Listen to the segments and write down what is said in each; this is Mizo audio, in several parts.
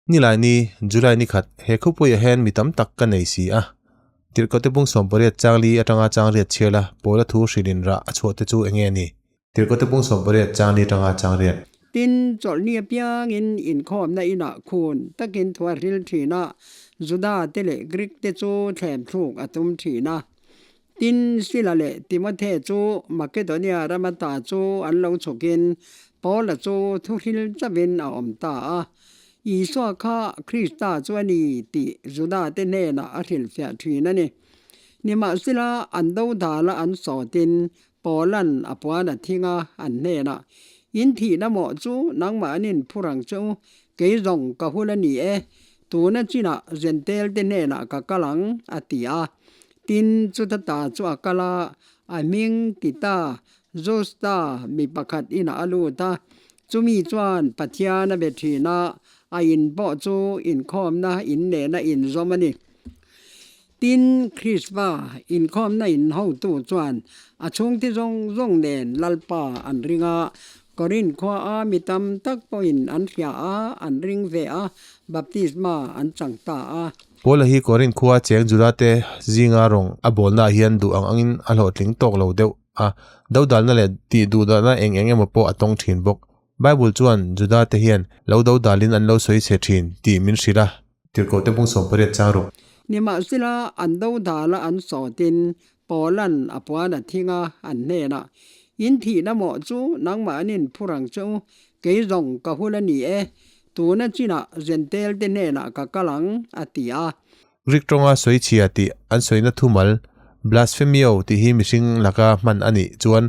Nilai ni, July ni khat, he khawpuiah hian mi tam tak ka nei si a. Tirhkote bung 80 chang li atanga chang riat chhiar la, Paula thu hrilhin rah a chhuah te chu enge a ni? Tirhkote bung 80 chang li atanga chang riat. Tin, chawlhni apiangin inkhawmna inah khun takin thu a hril thin a, Juda te leh Greek te chu thlem thluk a tum thin a. Tin, Sila leh Timothe chu Makedonia rama ta chu an lo chhukin Paula chu thu hril chauhin a awm ta a. Isua kha Krista chu a ni tih Juda te hnenah a hrilhfiah thin a ni. Nimahsela, an dodala an sawtin Paula'n a puan a thing a, an hnenah, In thihna mawh chu nangmah an inphur ang che u, kei zawng ka hul a ni e, tuna chinah Zentel te hnenah ka kal ang, a ti a. Tin, chuta ta chu a kal a, a hming Tita, Justa mi pakhat inah a lut a, chumi chuan Pathian a be thin a, a in pawh chu inkhawmna in nena inzawm a ni. Tin, Kristva inkhawmna in hotu chuan a chhungte zawng zawng nen Lalpa an ring a, Korinth khua a mi tam tak pawhin an hria a, an ring ve a, baptisma an chang ta a. Paula hi Korinth khua cheng Judate zinga rawng a bawlnaah hian duh ang angin a hlawhtling tawk lo deuh a, dodalna leh tih duhdahna eng eng emaw pawh a tawng thin bawk. Bible chuan Judate hian lo dodalin an lo sawi chhe thin tih min hrilh a. Tirhkohte bung 80 chang ruk. Nimahsela, an dodala an sawtin Paula'n a puan a thing a, an hnenah, In thihna mawh chu nangmah an inphur ang che u, kei zawng ka hul a ni e, tuna chinah Zentel te hnenah ka kal ang, a ti a. Greek tawnga sawi chhia tih an sawina thumal, blasphemio tih hi mihring laka hman a nih chuan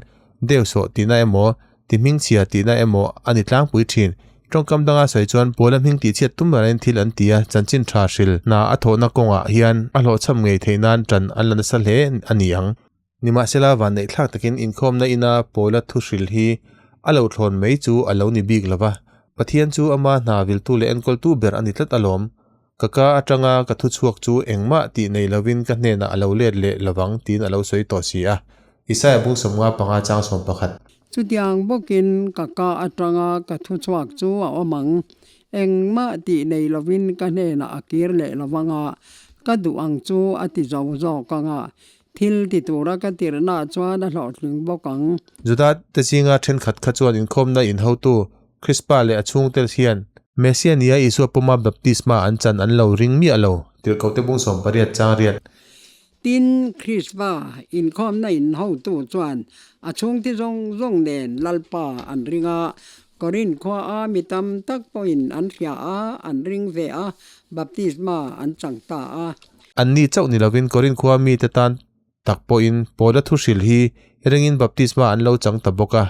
deusawh tihna emaw, ti hming chhia tihna emaw a ni tlangpui thin. Tawngkam danga sawi chuan Paula hming tih chhiat tum ranin thil an ti a, chanchin tha hril hna a thawhna kawngah hian a hlawhchham ngei theih nan tan an la nasa hle a ni ang. Nimahsela, vanneih thlak takin inkhawmna ina Paula thu hril hi a lo thlawn mai chu a lo ni bik lova, Pathian chu ama hna viltu leh enkawltu ber a ni tlat alawm. Ka ka atanga ka thu chhuak chu engmah tih nei lovin ka hnenah a lo let leh lovang tiin a lo sawi tawh si a. Isaiah bung 55 chang 11. Chutiang bawkin ka ka atanga ka thu chhuak chu a awm ang. Engmah tih nei lovin ka hnenah a kir leh lovang a, ka duh ang chu a ti zo zawk ang a, thil ti tura ka tirhnaah chuan a hlawhtling bawk ang. Juda te zinga thenkhat kha chuan inkhawmna inhotu Krispa leh a chhungte hian Messia nia Isua pawma baptisma an chan an lo ring miah lo. Tirhkohte bung 80 chang riat. Tin, Krispa inkhawmna in hotu chuan a chhungte zawng zawng nen Lalpa an ring a, Korinth khua a mi tam tak pawhin an hria a, an ring ve a, baptisma an chang ta a. Anni chauh ni lovin Korinth khua mite tan tak pawhin Paula thuhril hi ringin baptisma an lo chang ta bawk a.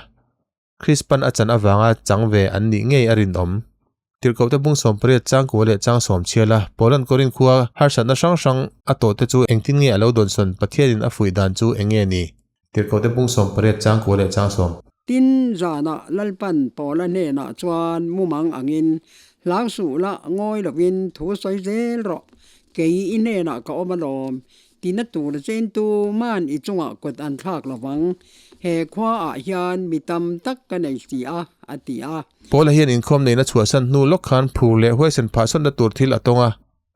Krispan a chan avanga chang ve an nih ngei a rinawm. Tirhkohte bung 80 chang kua leh chang sawm chhial a, Paula'n Korinth khua harsatna hrang hrang a tawh te chu engtin nge a lo dawnsawn Pathianin a fuih dan chu eng nge ni? Tirhkohte bung 80 chang kua leh chang sawm. Tin, zanah Lalpan Paula hnenah chuan mumang angin, Hlau suh la, ngawi lovin thu sawi zel rawh. Kei i hnenah ka awm alawm, Tina tur chentu man i chungah kut an thlak lovang, he khuaah hian mi tam tak ka nei si a, a ti a. Paula hian inkhawm neihna chhuahsan hnu lawk khan phur leh huaisen phahsawnna tur thil a tawng a.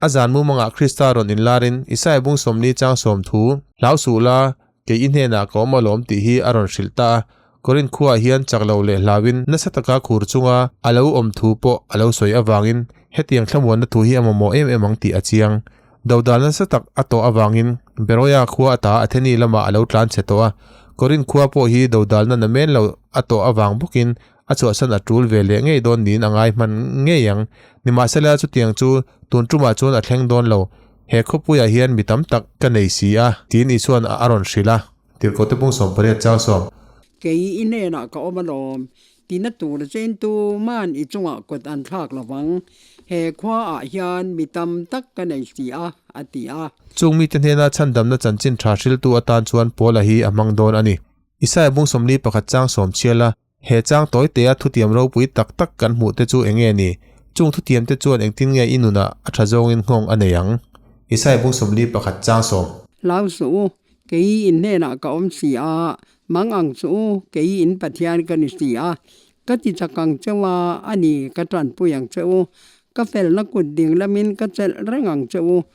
A zan mumangah Krista rawn inlarin Isaia bung 40 chang sawm thu, Hlau suh la, kei i hnenah ka awm alawm tih hi a rawn hrilh ta a. Korinth khuaah hian chak lo leh hlauin nasa taka khur chunga a lo awm thu pawh a lo sawi avangin hetiang thlamuanna thu hi a mamawh em em ang tih a chiang. Dodal nasa tak a tawh avangin Beroia khua ata Atheni lamah a lo tlan chhe tawh a, Korinth khua pawh hi dodalna na men lo a tawh avang bawkin a chhuahsan a tul ve leh ngei dawn niin a ngai hman ngei ang. Nimahsela chutiang chu tun tumah chuan a thleng dawn lo, he khawpuiah hian mi tam tak ka nei si a, tiin Isua'n a rawn hrilh a. Tirhkohte bung 80 chang sawm. Kei i hnenah ka awm alawm, Tina tur chentu man i chungah kut an thlak lovang, he khuaah hian mi tam tak ka nei si a, a ti a. Chung mite hnena chhandamna chanchin tha hriltu atan chuan Paula hi a hmang dawn a ni. Isaia bung 41 chang sawm chhial a, he chang tawi tea thutiam ropui tak tak kan hmuh te chu eng nge ni? Chung thutiam te chuan engtin nge i nunah a tha zawngin nghawng a nei ang? Isaia bung 41 chang sawm. Hlau suh u, kei in hnenah ka awm si a, Mang ang chu u, kei in Pathian ka ni si a, ka ti chak ang cheu a, a ni, ka tanpui ang che u. Ka felna kut ding lamin ka chelh reng ang che u.